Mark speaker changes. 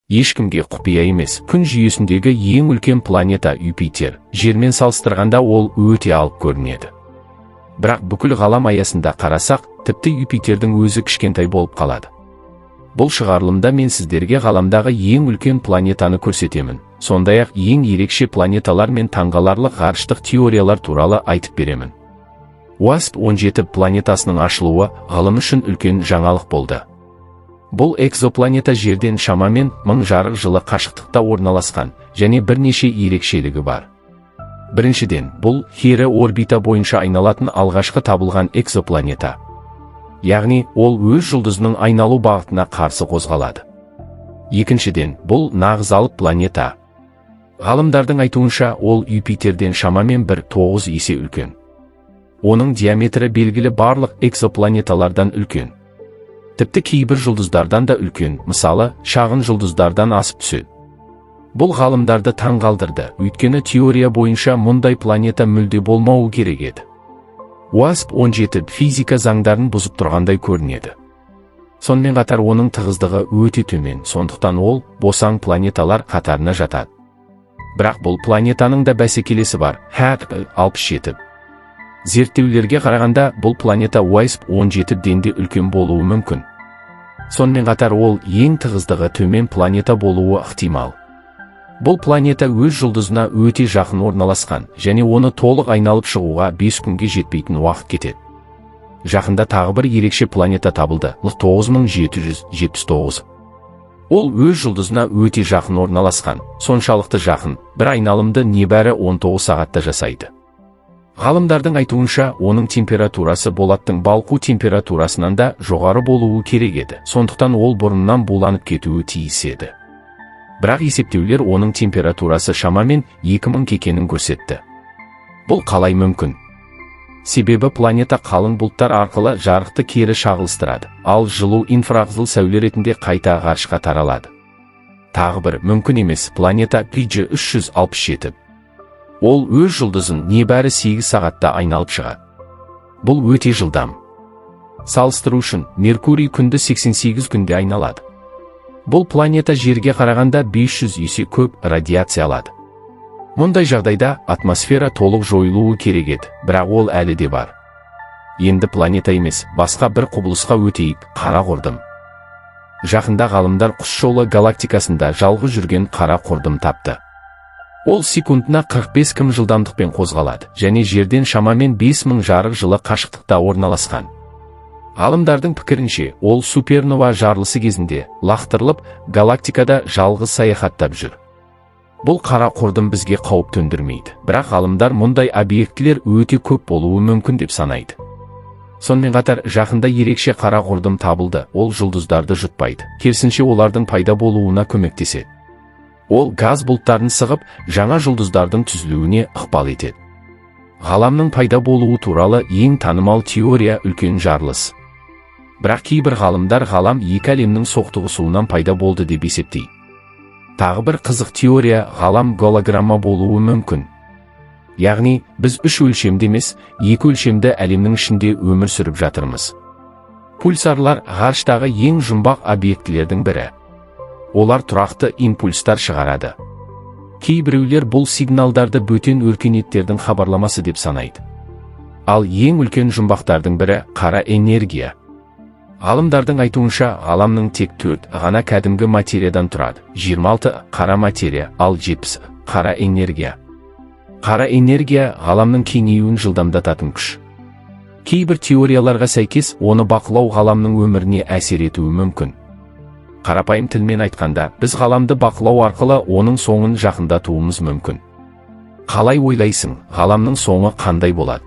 Speaker 1: Ешкімге құпия емес, Күн жүйесіндегі ең үлкен планета Юпитер. Жермен салыстырғанда ол өте алып көрінеді. Бірақ бүкіл ғалам аясында қарасақ, тіпті Юпитердің өзі кішкентай болып қалады. Бұл шығарылымда мен сіздерге ғаламдағы ең үлкен планетаны көрсетемін. Сондай-ақ ең ерекше планеталар мен таңғаларлық ғарыштық теориялар туралы айтып беремін. WASP 17 планетасының ашылуы ғылым үшін үлкен жаңалық болды. Бұл экзопланета Жерден шамамен 1000 жарық жылы қашықтықта орналасқан және бірнеше ерекшелігі бар. Біріншіден, бұл кері орбита бойынша айналатын алғашқы табылған экзопланета. Яғни, ол өз жұлдызының айналу бағытына қарсы қозғалады. Екіншіден, бұл нағыз алып планета. Ғалымдардың айтуынша, ол Юпитерден шамамен 1,9 есе үлкен. Оның диаметрі белгілі барлық экзопланеталардан үлкен. Тіпті кейбір жұлдыздардан да үлкен, мысалы, шағын жұлдыздардан асып түседі. Бұл ғалымдарды таңғалдырды, өйткені теория бойынша мұндай планета мүлде болмауы керек еді. WASP 17 физика заңдарын бұзып тұрғандай көрінеді. Сонымен қатар оның тығыздығы өте төмен, сондықтан ол босаң планеталар қатарына жатады. Бірақ бұл планетаның да бәсекелесі бар, HD 67. Зерттеулерге қарағанда, бұл планета WASP 17-ден де үлкен болуы мүмкін. Сонымен қатар ол ең тығыздығы төмен планета болуы ықтимал. Бұл планета өз жұлдызына өте жақын орналасқан және оны толық айналып шығуға 5 күнге жетпейтін уақыт кетеді. Жақында тағы бір ерекше планета табылды, 9779. Ол өз жұлдызына өте жақын орналасқан, соншалықты жақын, бір айналымды небәрі 19 сағатта жасайды. Ғалымдардың айтуынша, оның температурасы болаттың балқу температурасынан да жоғары болуы керек еді. Сондықтан ол бұрыннан буланып кетуі тиіс еді. Бірақ есептеулер оның температурасы шамамен 2000 екенін көрсетті. Бұл қалай мүмкін? Себебі планета қалың бұлттар арқылы жарықты кері шағылыстырады, ал жылу инфрақызыл сәуле ретінде қайта ғарышқа таралады. Тағы бір мүмкін емес планета PG 367. Ол өз жұлдызын небәрі 8 сағатта айналып шығады. Бұл өте жылдам. Салыстыру үшін, Меркурий күнді 88 күнде айналады. Бұл планета Жерге қарағанда 500 есе көп радиация алады. Мұндай жағдайда атмосфера толық жойылуы керек еді, бірақ ол әлі де бар. Енді планета емес, басқа бір құбылысқа өтейік: қара құрдым. Жақында ғалымдар Құс жолы галактикасында жалғыз жүрген қара құрдым тапты. Ол секундына 45 км жылдамдықпен қозғалады және Жерден шамамен 5000 жарық жылы қашықтықта орналасқан. Ғалымдардың пікірінше, ол супернова жарылысы кезінде лақтырылып, галактикада жалғыз саяхаттап жүр. Бұл қара құрдым бізге қауіп төндірмейді, бірақ ғалымдар мұндай объектілер өте көп болуы мүмкін деп санайды. Сонымен қатар жақында ерекше қара құрдым табылды, ол жұлдыздарды жұтпайды, керісінше, олардың пайда болуына көмектеседі. Ол газ бұлттарын сығып, жаңа жұлдыздардың түзілуіне ықпал етеді. Ғаламның пайда болуы туралы ең танымал теория – үлкен жарылыс. Бірақ кейбір ғалымдар ғалам екі әлемнің соқтығысуынан пайда болды деп есептейді. Тағы бір қызық теория: ғалам голограмма болуы мүмкін. Яғни, біз үш өлшемді емес, екі өлшемді әлемнің ішінде өмір сүріп жатырмыз. Пульсарлар – ғарыштағы ең жұмбақ объектілердің бірі. Олар тұрақты импульстар шығарады. Кейбіреулер бұл сигналдарды бөтен өркениеттердің хабарламасы деп санайды. Ал ең үлкен жұмбақтардың бірі – қара энергия. Ғалымдардың айтуынша, ғаламның тек төрт ғана кәдімгі материядан тұрады: 26 қара материя, ал 70 қара энергия. Қара энергия – ғаламның кеңеюін жылдамдататын күш. Кейбір теорияларға сәйкес, оны бақылау ғаламның өміріне әсер етуі мүмкін. Қарапайым тілмен айтқанда, біз ғаламды бақылау арқылы оның соңын жақындатуымыз мүмкін. Қалай ойлайсың, ғаламның соңы қандай болады?